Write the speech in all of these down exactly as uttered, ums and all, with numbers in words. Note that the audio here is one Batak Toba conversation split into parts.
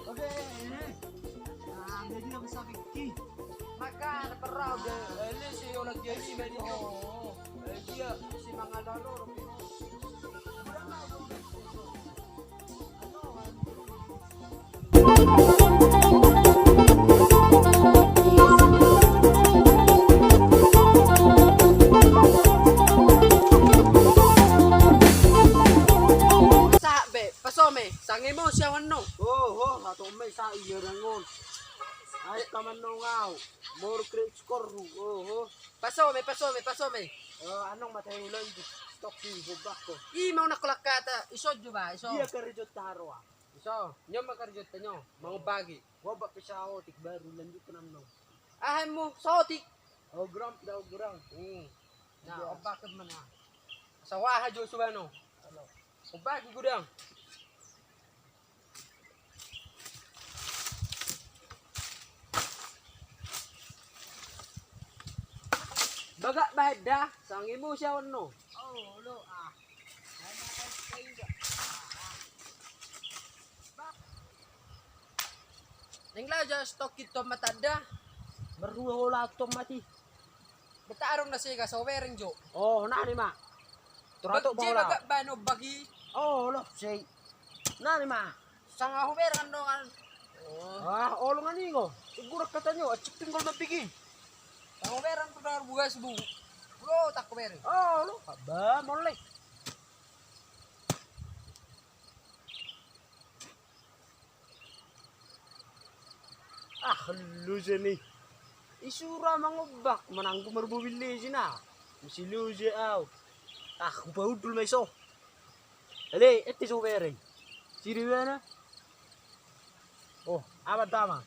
Oke, ini. Ah, jadi apa sakit ki? Maka ada perau deh. Ini si orang jadi mani. Oh, eh, dia si mangalalo. Sahat be, pasome, sangemo siawan no. Oh, oh, hatong me sa iya dangon. Ayo taman no ngau. Mor krik skor ru. Oh, oh. Pasome, pasome, pasome. Eh, anong mata ulang di stok di bobak ko. I mau nak kolak kata, iso juga, iso. Iya kerja taroa. Iso, nyo ma karjota nyo, mangobaki. Gua bak pesa otik baru lanjut ke enam nol. Ah, mu sotik. Oh, gram, dah gram. Hmm. Nah, obak ke mana? Sawah aja subano. Obak ke gudang. Bagak bahen dah, sangemo siawan no. Oh, lo ah. Neng lah ja stok kita mata dah. Berdua hola tomat i. Betarung na sega so bereng jo. Oh, nah ni ma. Turatok je bola. Bagak bano bagi. Oh, lo sei. Nah ni ma. Sanga ho bereng dongan. Oh. Ah, olong ani ngo. Gurak katanya, acipin gol mabigi. Sanga ho bereng tu dar bugas bu. Bro, tak ko bereng. Oh, lo. Ba, molek. Ah, luze ni. Isura mangobak mananggu marmobil lezi na. Misi luze au. Ah, hupaudul ma iso. Ale, ete so bereng. Siri bana. Oh, amat dama.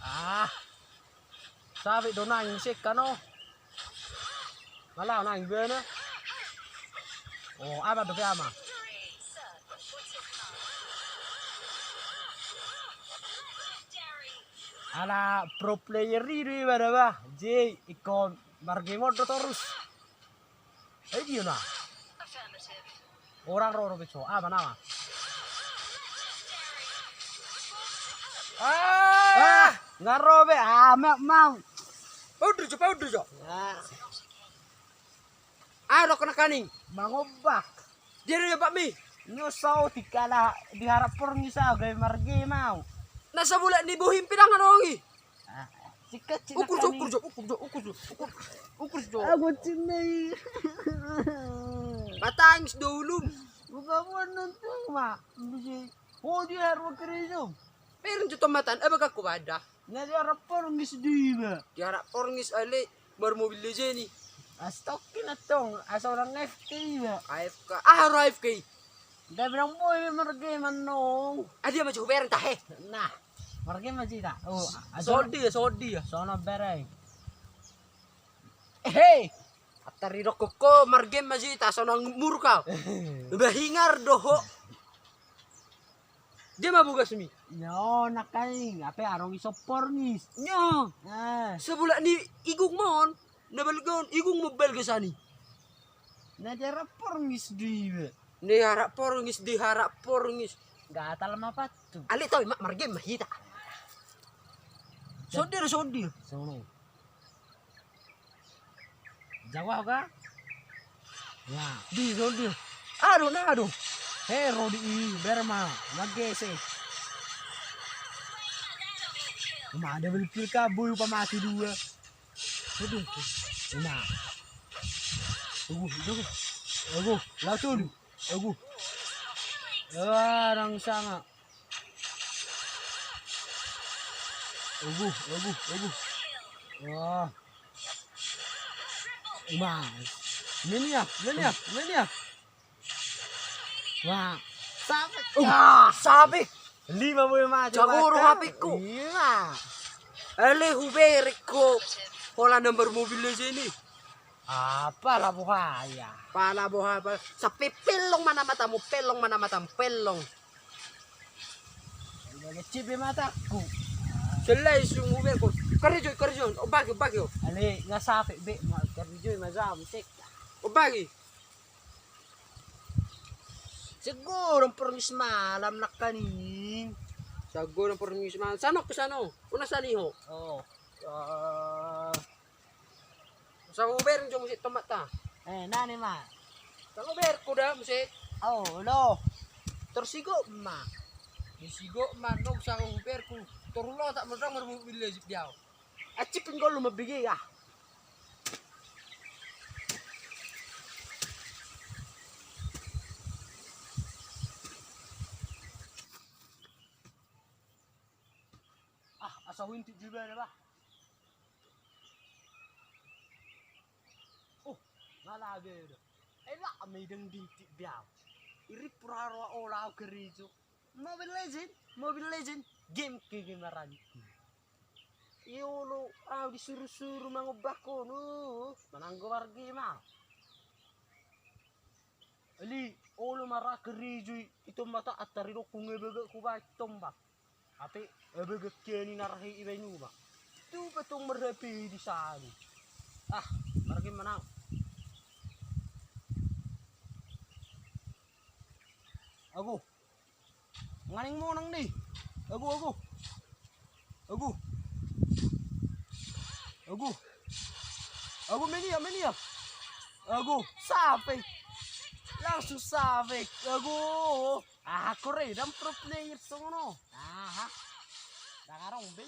Ah. Sabe do nangis sekka no. Malah nangis bana. Oh, apa do pe ama? Ala pro player i do iba da bah. Jei, ikon margemon do torus. Eh, dia na. Orang ro ro beso. Ah, mana? Ah, nggak ro be. Ah, mau, mau. Paudur jo, paudur jo. Ah, ro kena kaning. Mangobak. Dia ro ya, Pak Mi. Nyo sau tikala diharap porngis au gabe margemau. Na sabulan ni bohim pinang anongi. Ukur jo, ukur jo, ukur jo, ukur jo, ukur, ukur jo. Aku cinai. Patangis do ulum. Buka buat nonton ma. Bisi. Oh, dia harus kerja. Pereng jo tomatan, eh, bagak ko bada. Na diharap porngis do iba. Diharap porngis ale marmobil do jeni. Astokin atong, asa orang A F K iba. A F K. Ah, ro A F K. Nda bilang boy margemon nong. Ah, dia maju bereng tahe. Nah, margemon ma jita. Oh, sodi ya, sodi ya. Sono bereng. Hei, atari rokok ko margemon ma jita, sono murka. Bahingar doho. Dia ma bugas mi. Nyo, nakaing, ape arong iso porngis. Nyo. Ah. Sebulan ni igung mon. Na balga on, igung ma balga sani. Na diharap porngis do iba. Diharap porngis, diharap porngis. Gatal ma pattu. Ale tau ma margemon ma hita. Sondir, sondir. Sono. Jawa ka? Ya, di sondir. Aduh, na aduh. Hero di i, berma, magese. Ma ada belpil ka, boy upa mati dua. Aduh, na. Aduh, aduh. Aduh, langsung. Aduh. Wah, rang sanga. Aduh, aduh, aduh. Wah. Wah. Menia, menia, menia. Wah. Sabik. Wah, sabik. Lima boy maju. Jago ro hapikku. Iya. Ale huberek ko. Hola nomor mobil di sini. Apa lah buhaya? Pala boha, pala. Sampe pelong mana matamu, pelong mana matamu, pelong. Udah kecil be mataku. Selai sungguh be, kok. Karejo, karejo, o bagi, o bagi o. Ale, nga sape be ma karejo ma jam sek. O bagi. Segodang porngis malam nangkaning. Segodang porngis malam. Sano ke sano. Una saniho. Oh. Sa huber jo muse tombak ta. Eh, nani ma. Sa huber ku da muse. Oh, lo. Tor sigo ma. Di sigo ma nong sa huber ku. Tor lo tak modong marbu bile jip diau. Acip pinggol lu mabigi ya. Ah, asa huintik juga ada bah. Oh, ngalage do. Ela me dang dintik biau. Iri pura ro ola au kerijo. Mobile Legend, Mobile Legend. Game ke game arani. Iolo au disuru-suru mangombak kono. Mananggo wargi ma. Ali, olo mara kerijo i tombak ta antari dokung ebege kubai tombak. Ape, eh, begekke ni narahi iba inuma. Tu petong merapi di sana. Ah, margi manau. Ago. Nganing monang ni. Ago, ago. Ago. Ago. Ago menia, menia. Ago, sape. Langsung sape. Ago. Ah, kore dan pro player songono. Aha. Dagarong be.